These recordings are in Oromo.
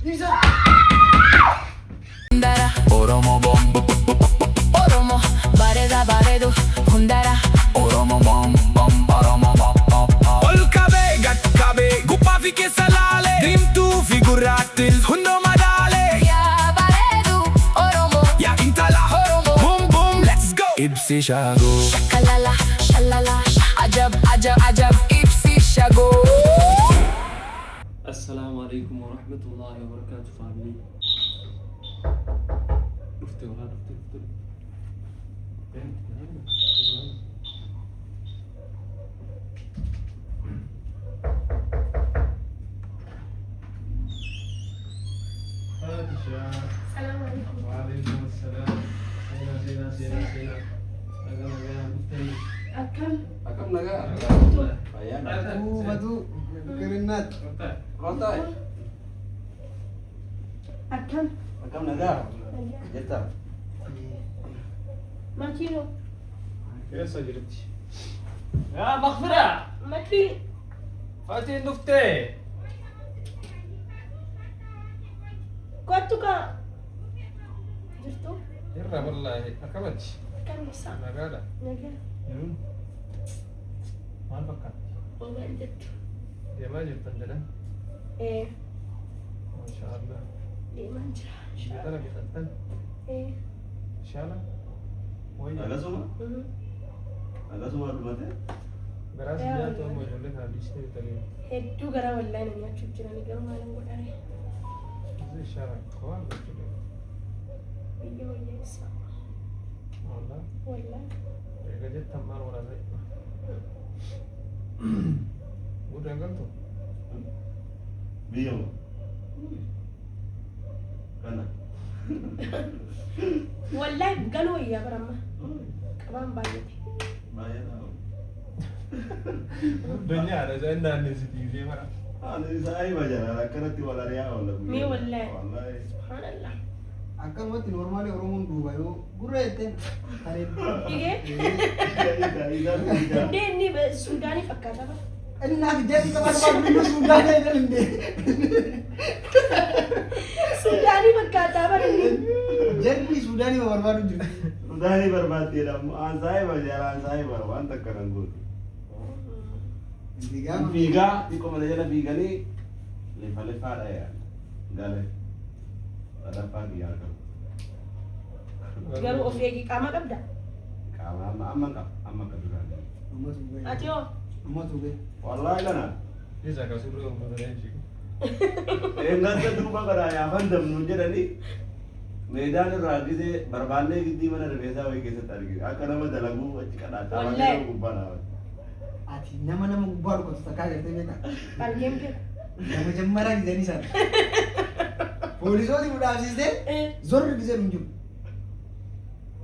Ibsa. Hundara Oromo bom Oromo bareeda bareedu hundara Oromo bom bom Oromo bom bom bom. Ol qabee gad qabee gubbaa fi keessa laalee diimtuu fi gurraattis hundoo madaalee. Yaa bareedu Oromo. Yaa intala Oromo. Boom boom, let's go. Ibsi shaagoo. Shakalala shalala ajab ajab ajab ibsi shagoo. Assalaamu alaikum warahmatullahi wabarakatuh, family. Dhufte walaa, dhufte, dhufte. Dhufte. Salaam alaikum. Waalaikum assalam. Seenaa, seenaa, seenaa, seenaa. Nagaa, nagaa, dhuftanii. Akkam? Akkam, nagaa? Fayyaa. Batu kirinnaat. Kottaa. Akkam? Akkam, nagaa? Jirta? Makiinoo. Keessa jirti. Yaa Makfira! Makii. Fatiin dhuftee? Kottu kaa. Jirtu? Irra wallaahi, akkamatti? Akkam ibsaa? Nagaadha. Nagaa. Yeroon maal fakkaatti? Ogaan jettu. Deemaa jirtan jedhan. Ee, Maasha Allah. deemaan jira. Biyya tana fixattan. Ee. Inshallah. Wayya. Akkasuma? Akkasuma dhumate? Garaa si nyaatu amma ijoollee kana dhiistee bitanii. Hedduu garaa wallaahi na nyaachuuf jirani, garuu maalan godhare? Inshallah. Waan gochuudha. Biyya wayyaa ibsaa. Wallah. Wallaahi. Eega jettan maal godhame? Guutuu galtu? Biyya moo? Kana. Wallaahi galuu wayyaa bara amma. Qabaan baay'ate. Baay'ee taa'u. Addunyaadha isa inni naannessiti ishee mara. Ani saahiba jala akkanatti wal ari'aa oolla guyyaa. Mee wallaahi. Wallaahi. Subhaanallah. Akkanumatti normaalii Oromoon duuba yoo gurra jetteen tareen. Dhigee? Isa isa isa. Hundee inni Suudaanii fakkaata bara. Innaaf jarri qaban waan biyya Suudaanii jedhan hundee. Suudaanii fakkaata bara inni. Jarri Suudaanii barbaadu jiru. Suudaanii barbaaddeedha ammoo aan saahiba jala, aan saahiba waan takka nan gootu. Gaafa Fiigaa xiqqoo mana jala fiiganii lifa lifaadha yaa gale. Sadaffaa kiyyaa qabu. Garuu of eegi, qaama qabda. Qaama amma amma qaba, amma akka duraanii. Ummatu ga'e. Ati hoo? Ummatu ga'e. Wallaahi kana. Isa akkasuma uummatanii jiru. Eeggatta duuba kana yaafan damnuun jedhanii meedaan irraa gisee barbaannee giddii mana rifeensaa wayii keessatti argine akka nama dalaguu achi kadhaa Wallaahi. gubbaa dhaabate. Ati nama nama gubbaa dhukatu takkaa gartee beekaa? Argeen beeku. Nama jammaraa gizanii sana. Poolisooti nu dhaabsistee zorri gizee nu jiru.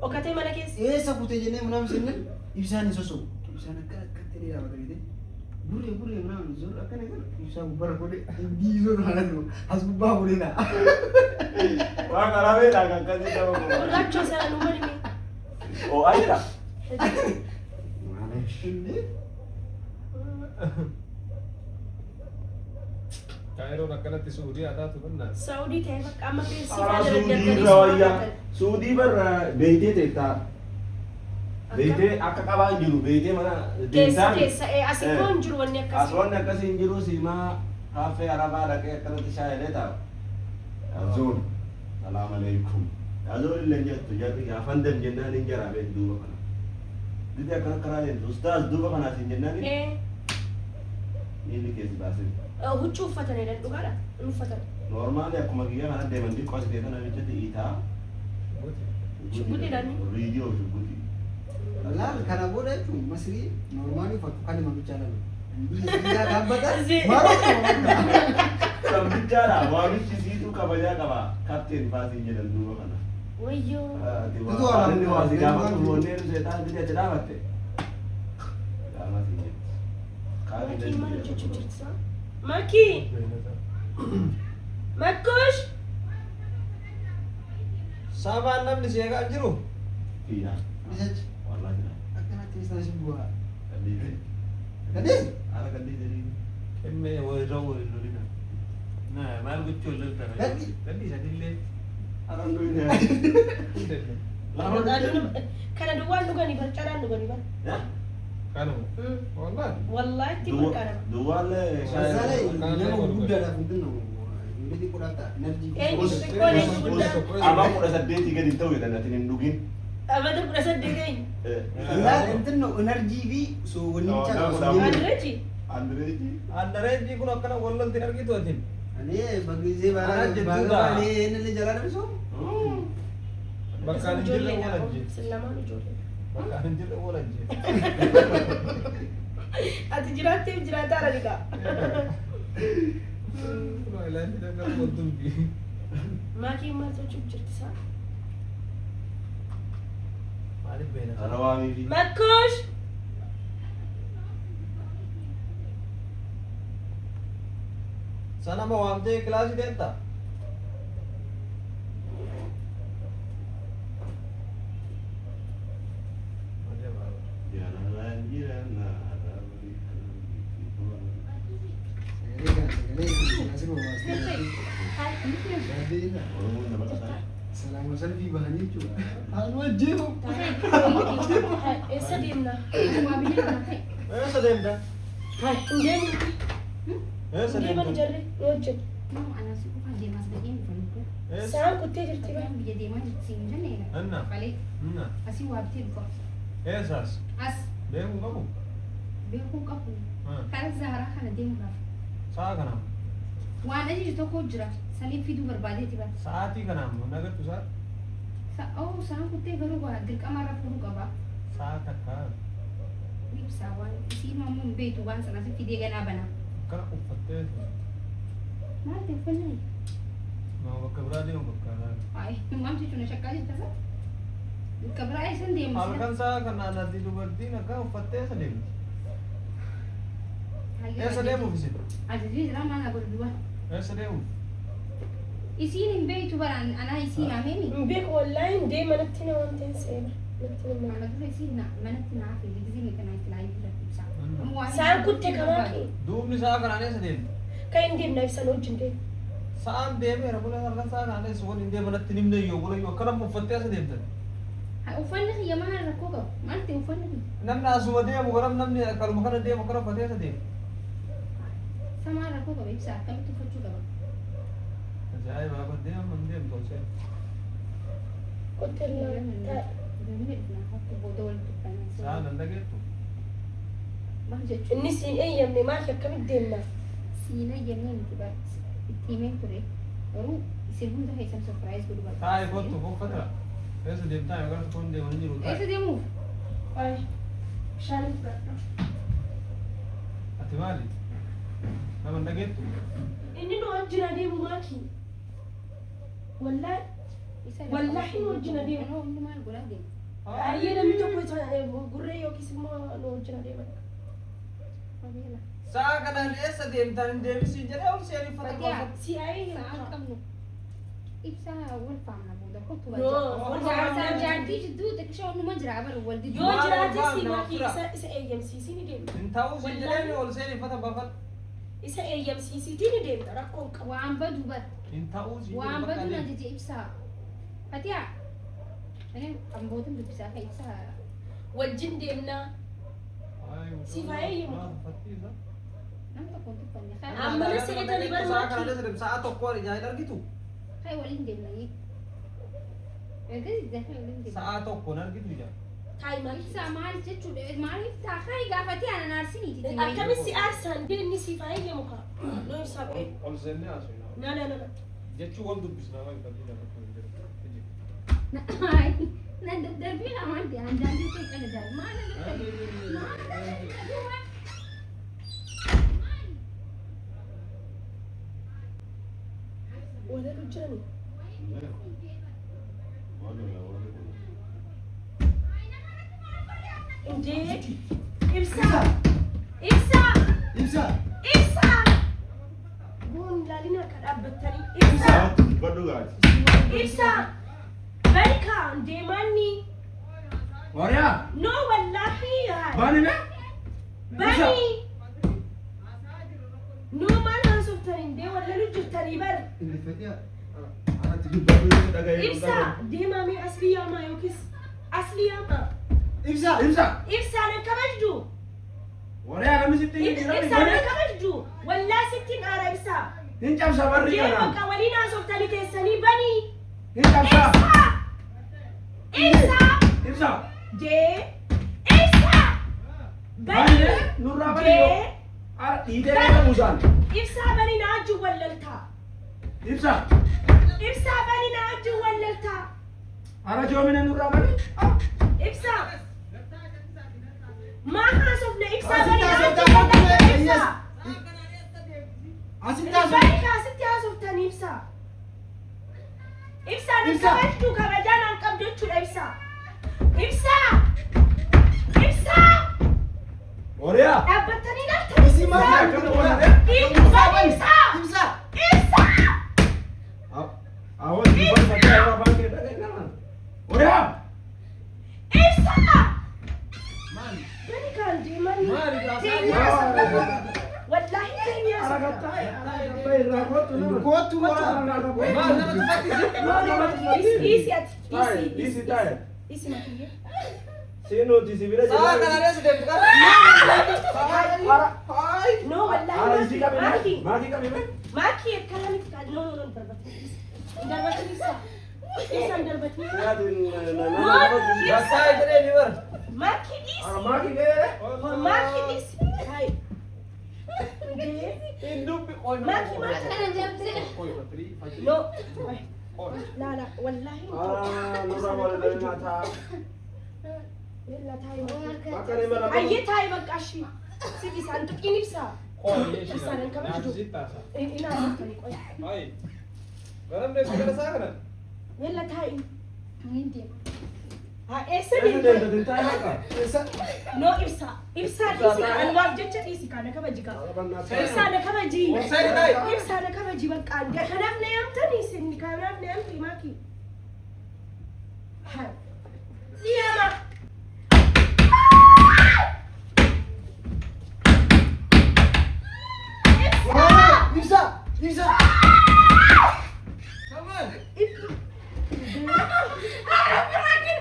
Okatee mana keessa. Eessa kutee jennee munaam senne, ibsaan hin sosobu. Ibsaan akka akkatti illee dhaabata beekte. Gurree gurree munaam zorri akkana kana ibsaa gubbaarra godhe diizoo haala jiru as gubbaa godhe na. Waa qarabeedha kan akkasii nama godha. Gurraacha sana nu malime. Oo ajira. Inni Kaayiroon akkanatti Suudii haa taatu bannaa. Saudii ta'e bakka amma feensii Karaa faa Suudii dardaranii irra wayya. suuraa. Suudii barra beeytee teettaa. Beeytee akka qabaan jiru beeytee mana Keessa deemtaan. keessa asii koo hin jiru wanni As akkasii. wanni akkasii hin jiru, siimaa kaaffee arabaa dhaqee akkanatti shaayilee taa'u. Yaazoon. Salaam alaikum. Yaazoon illee hin jettu jarri gaafan dam jennaan hin jaraa beek duuba kana. Didi akkana karaa deemtu ustaaz duuba kanaa siin jennaan miilli keessi baasin. Huccuu uffatanidha, dhugaadha hin uffatan. Normally akkuma kiyya kana deeman xiqqoo as keessa namichatti hiitaa. Shugguxiidhaan? Riidiyoo shugguxii. Laal, kana booda jechuun Masrii normaalii uffatu kan hima bichaa lalu. Biyya biyyaa dhaabbata maaloo qaba. Sambichaadha waamichi siituu kabajaa qaba, kapteen faasiin jedhan duuba kana. Wayyoo. Tutu waa Inni waa si gaafatu Tutu. wanneen seetaan biyya achi dhaabatte. Qaama si jetti. Qaama Makii maal hojjechuu jirti? Makii! Makkush! Sabaan namni si eegaa jiru. Kiyya. Isachi Wallaahi jira. akkanatti isaan si bu'aa. Qalliite. Gadhiisi. Haala qalliite. Qimmee walirra waliin lolina. Maal gochuu lolta? Gaddi. Gaddi isaanillee. Arandoo inni. Kana duwwaan dhuganii bar caraan dhuganii bar. Kanuma. Wallaahi. Wallaahi itti barqaadha. Duwwaallee በዛ ላይ shaayii. nama gurguddaadhaaf እንትን ነው ijoollee xiqqoodhaaf ta'a energy Eenyu xiqqoon eenyu guddaa? Abaa 18 gadi hin ta'u jedhan ati hin dhugin. Amata 18 eenyu? Laal እንትን ነው energy fi wanni Oh, bicha nama qaba. Andireeji. Andireeji. Andareejii kun akkana wal lolti argitu atin. እኔ በጊዜ Ana jidduu ባገባ ta'a. እኔ ይሄንን ልጅ አላደርሰውም። Bakka hin jirre wal ajjeesu. Isin lamaan ijoollee. Bakka hin jirre wal ajjeesu. Ati jiraatteef jiraataa dha. Ilaalchi dhagaa qottumti. Maakiin maal sochuuf jirti isaa? Maaliif beena? Arawaamii fi. Makkoosh! Sanama waamtee kilaasii deemtaa? Jaalalaan jiranna Sagalee kana sagalee kana asirra baastee. Oromoon nama qataa. Salaama salfii bahanii jechuudha. Haaluma ajjeefu. Eessa deemna? Eessa deemta? Hin deemnu. Eessa Hin deeman deemta? jarri nu hojjetu. Eessa? Sa'aan kuttee jirti bara. Anna. Anna. Eessaas? Beekuu qabu? Sa'a kanaam. Waan ajaju tokko jira. Saliin fiduu barbaadeeti bara. Sa'aatii kanaam nagartu sa'a? Oh, sa'aan kuttee garuu waa dirqama irra fuudhuu qaba. Sa'a takka Ibsaa waan isiin ammoo hin beektu waan sana si fidee ganaa bana. akkana uffattee Maal ta'e uffanni? nama bakka biraa deemu bakka Ay, maam jechuun shakkaa jirta sa? Bakka biraa eessan deemu? Halkan sa'a kanaan ati dubartiin akka uffattee eessa deemti? Eessa deemuuf isin? Ajajee jira maal na godhu duba. Eessa deemuuf? Isiin hin beektu baraan anaa isiin ameemi. Hin beeku wallaahi hin deema natti na waan ta'een seena. Natti na Amma dura isiin manatti naa fi gisee meeqa itti laayii jira ibsaa. Sa'aan kuttee kamaa kee. Duubni sa'a kanaan eessa deemti? Kan hin deemna ibsan wajjin deema. Sa'aan deemeera bula halkan sa'a kanaan eessa waliin deema natti himne iyyuu bula iyyuu akkana uffattee eessa deemtan? Uffanni kiyya maal rakkoo qabu? Maal ta'e uffanni kiyya? Namni asuma deemu garam namni kaluma kana deemu akkana uffatee eessa deema? Samaa rakkoo qaba ibsaa akkamitti uffachuu qaba? Ajaa'iba abba deema hin deemtu ol seena. Kuttee lama taa'e. Deemnee dhufna akka booda wal dubbanna. Sa'a nan dhageettu. Maal jechuun? Inni siin eeyyamne maal akkamitti deemna? Siina jennee miti bara itti himeen ture garuu isin hunda keessan surprise godhuu barbaada. Taa'e kottu uffata. Eessa deemtaa yookaan tokkoon deemanii jiru Eessa taa'e. deemuuf? Ay, bishaan fudhadha. Ati maali? Nama hin dhageettu? Inni nu wajjin adeemu maaki. Wallaahi Wallaahi nu wajjin adeemu. Anoo inni maal godhaa deema? Baay'ee namni tokko isa gurree yookiis immoo nu wajjin adeeman. Sa'a kanaan eessa deemtaan hin deebisiin jedhee ol seenii uffata Fatiyaa. baafadhu. Si ayee Sa'aan qabnu ibsaa wal faamna booda kottu No, wal faamna. Jaartii jidduu xiqqisha onnuma jira bara wal didduu. Yoo jiraate si Maal maaki fura? isa eeyyamsiisii ni deemta. Hin ta'uu siin jedhee ol seenii uffata baafadhu. Isa eeyyamsiisiitii ni deemta rakkoon qabu. Waan badu bara. Hin ta'uu siin Waan jedhee bakka badu na deemu. jeje ibsaa. Fatiyaa. Ani ambootin dubbisaa ka ibsaa. Wajjin deemnaa. Si faayee himu. Maal uffatti isa? Nam tokko hin tuffanne. Amma na seetanii Sa'a barbaadu. kanaan eessa deemta? Sa'a tokko ijaa hin argitu? Kai waliin deemna. Erga dafee waliin deemna. Sa'a tokko hin argitu ijaa. Taayi maaki. Ibsaa maal jechuudha? Maaliif taa kai gaafatee ana aarsiniiti. Akkamitti si aarsaan inni si faayee muka. Nu ibsaa qo'e. Ol seennee haasofna. Na na na na. Jechuu wal dubbisnaa waan qabdii lafa kun jiru. Na daddarbii lamaan ta'e andaandii ta'e kana jaal maal maal Walirra jirani. Indee. Ibsaa. Ibsaa. Ibsaa. Ibsaa. Goon ilaalina akka dhaabbattanii. Ibsaa. Baddu gaati. Ibsaa. Barikaa deemanni. Waariyaa. No wallaahi yaa. Baani mee? Bani. No maal haasoftan indee wallalu Wallaalu jirtanii bar. Ingiliffatee Alatti dubbatu dhaga'ee. Ibsaa deemaa mee aslii yaamaa yookiis aslii yaamaa. Ibsaa. Ibsa. Ibsaa nan kabajdu. Waree namni sitti hin Ibsaa nan kabajdu. Wallaa sittiin aara ibsaa. Hin cabsa barri Deema kana. bakka waliin haasoftanii teessanii banii. Hin cabsa. Ibsaa! Ibsaa! Ibsa. Jee! Ibsaa! Banii! Bani nurraa bani yoo. Jee! Ara dhiitee nama musaan. Ibsaa banii na wajjin wallaltaa. Ibsa. Ibsaa banii na wajjin wallaltaa. Ara joomina nurraa bani. Ibsaa! Maa haasofne ibsaa Asitti banii na wajjin haasoftaa wallaltaa ibsaa. Asitti haasoftaa. Banii kaasitti haasoftanii ibsaa. Ibsaa nan Ibsaa. kabajdu kabajaa naan qabdu jechuudha ibsaa. Ibsaa! Ibsaa! Wariyaa. Dhaabbattanii galtanii Isii maal ibsaa. Akkana oolate. Ibsaa! Ibsaa! Ibsaa. Ibsaa! Awwa dubbatu fakkii awwa afaan kee dhaga'e nama. Wariyaa. Ibsaa! Maali? Bani kan deemanii. Maali gaafa? Teenyaa sababa. Wallaahi teenyaa Ara sababa. gattaa. Ara gattaa irraa kootu nama. Kootu kootu. Maal nama tuffattisi? Maal nama tuffatti? Dhiisi ati. Taa'i, Dhiisi. dhiisi taa'i. Dhiisi matiyyee. Sinuuti si bira Sa'a kana reessi deemtu kana. Ara. Haay. No Ara wallaahi isii qabi maaki. mee? Maakii qabi mee? Maaki akkana miti kan no no no darbatin. Darbatin ibsaa. Ibsaan darbatin. Gassaa jedhee ni bara. Maaki dhiisi. Ara maakii ga'eere? Maaki dhiisi. Hayi. Ndee. Hin dubbi qoy. Maaki maaki. Akkana deemte. No. La la wallaahi. Ara nurraa wal nyaataa. Yalla taa'i maaki. Akka nama lama. Ayyee taa'i bakka ashii. Si isaan tuqiin ibsaa. Ibsaan hin kabajdu. Inni haasoftanii qoy. Haay. Garam deemtu kana sa'a kana. Yalla taa'i. Ni deema. Haa eessa Eessa deemta? deemta? Taa'i haqa. Eessa? No ibsaa. Ibsaa dhiisi kaa. Anumaaf jecha dhiisi kaa na kabaji kaa. Ibsaa na kabaji. Obsee taa'i. Ibsaa na kabaji bakka ande kanaaf na yaamtanii isin kanaaf na yaamte maaki. Haa. Liyaama. Ibsaa! Ibsaa. Ibsaa. Samaan. Ara biraakin.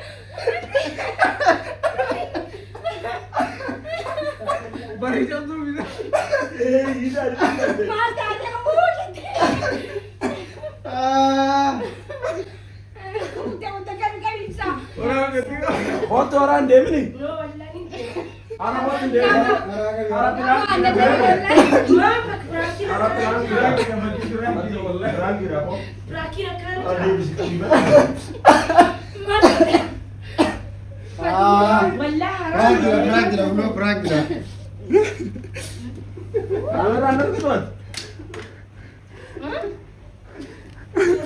Bareechaa bisa. Ee, isa isa. Maal taate ammoo jette. Ah. Uta uta qabi qabi ibsaa. Kootu waraan deemini. No wallaahi hin deemu. Ara kootu deemini. Ara Nama na deema wallaahi. Maal bakka biraakin Ara akkana biraakin. Biraakin raafoo. Biraakin akkana Ara deebisi qabi. Maal Ah. Wallaahi Prank haram. dha, prank dha, kunoo prank dha. Kaameraan argituwan.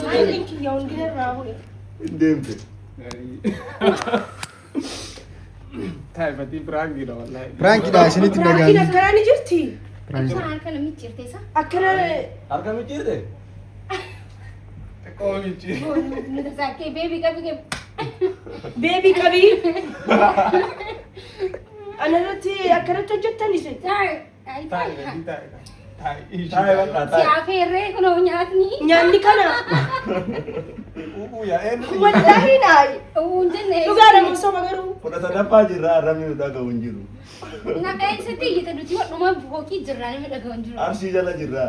Maayiliin kiyya hundi irraa bu'e. Hin deemte. Taa'ifatii piraankiidha wallaahi. Prank dha isinitti Biraakin dhaga'amni. akkanaa ni jirti. Prank. Ibsaan harka namni cirte isa. Akkana Harka micciirte? Xiqqoo micciirte. Nuti saakee beebii qabi qabi. beebii qabii. Ana irratti akkanatti hojjettan isin. Taa'i. Taa'i. Taa'i taa'i taa'i. Taa'i bakka Si taa'i. afeerree kunoo nyaatni. Nyaanni kana Uuu yaa eenyu. wallaahi naayi. Uun jenne. Dhugaa nama soba garuu. 13ffaa jirra arrabni nu dhaga'u hin jiru. Na eessatti iyyata nuti wadhuma fooqii jirra nama dhaga'u hin jiru. Arsii jala jirra.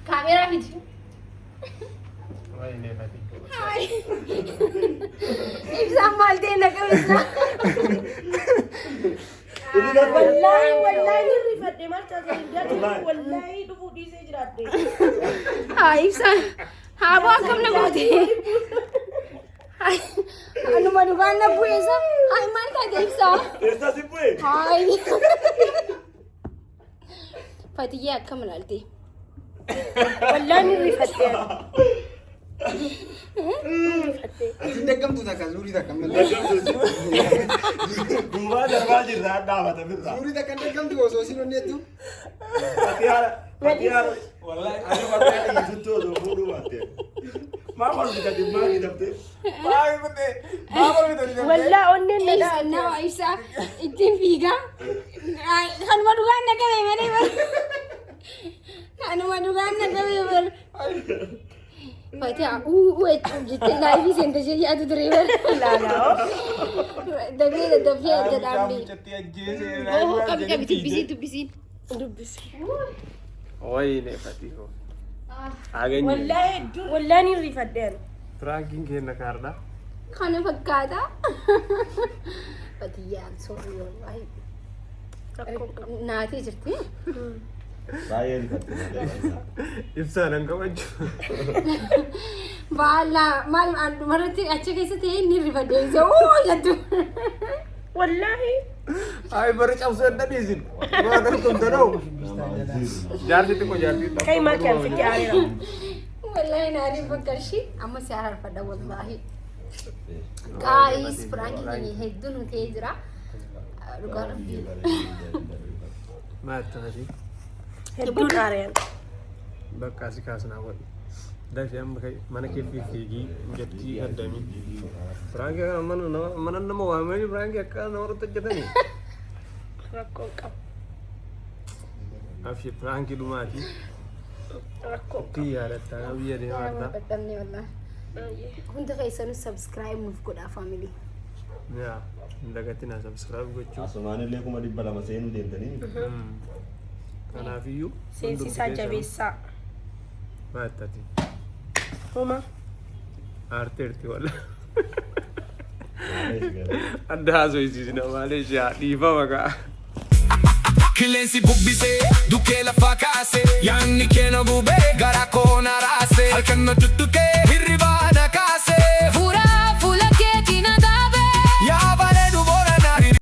Kaameeraa fidi. Ibsaan maal ta'e na qabisa. Wallaahi wallaahi ni rifadhe maal taate hin wallaahi dhufuu dhiisee jiraadhe. Haa ibsaan haaboo akkam na goote. Anuma dhugaan na bu'eessa. Haa maal taate ibsaa. Eessa si bu'e? Haay. Fatiyyee akkam ilaalte. Wallaahi ni rifadhe. Asin daggamtu takka zuurii takka malee. Duubaa darbaa jirra dhaabata birra. Zuurii takka daggamtu osoo isin onneettu. Fatii haala fatii haala wallahi ani fatii haala dhiisutti osoo fuudhuu baatte. Maa kolfitati maa hidhamte? Wallaa onneen na Ibsa nama ibsa ittiin fiigaa. Kanuma dhugaan na qabe malee bara. Anuma dhugaan na qabee bar. Fatiha uu jechuun jettee live seente ishee yaadu ture bar. Dafee daddafee adda dhaabne. Mucattii ajjeesee. Oo, qabi qabi, dubbisii dubbisiin. Dubbisi. Wayne Fatiho. Aganye. Wallaahi hedduu wallaahi ni rifadheen. Prankiin kenna kaardha. Kana fakkaata. Fatiyyaan, sorry, wallaahi. Naatee jirti. Baay'ee rifatte malee. Ibsaa nan kabaju. Baala maal an dhumarratti achi keessa ta'ee inni rifadhee isa oo jettu. Wallaahi. Ay, bari cabsuu hin dhadhiisin. Waan akka tumtanoo. Jaarsi xiqqoo jaartii xiqqoo. Kai maakii an sitti aareera. Wallaahi naariin bakka ishii amma si araarfadha wallaahi. Guys, prankiin keenya hedduu nu ta'ee jira. Dhugaa Rabbii. Maal taati? Hedduun aareen. Bakka asii kaasnaa godhi. Dafii amma kai mana kee fiigii jettii addamii. Prankii kana mana nama waamanii prankii akka nama irratti hojjetanii. Rakkoo qabu. Afshi prankii dhumaati. Rakkoo. Itti yaadatta biyya deemaa jirta. Dadhabne wallaahi. Hundi keessanuu subscribe nuuf godhaa, family. Yaa, hin dagatinaa subscribe gochuu. Asumaan illee 200,000 seenuu deemtanii. Kanaafiyyuu. Seensisaa jabeessaa. Maal taati? Homa. Aarteerti walla. Adda haasofsiisna malee dhiifama kaa. Qilleensi bubbisee dukkee lafaa kaase, yaanni keena gubee gara koo na raase, halkan na tuttuqee.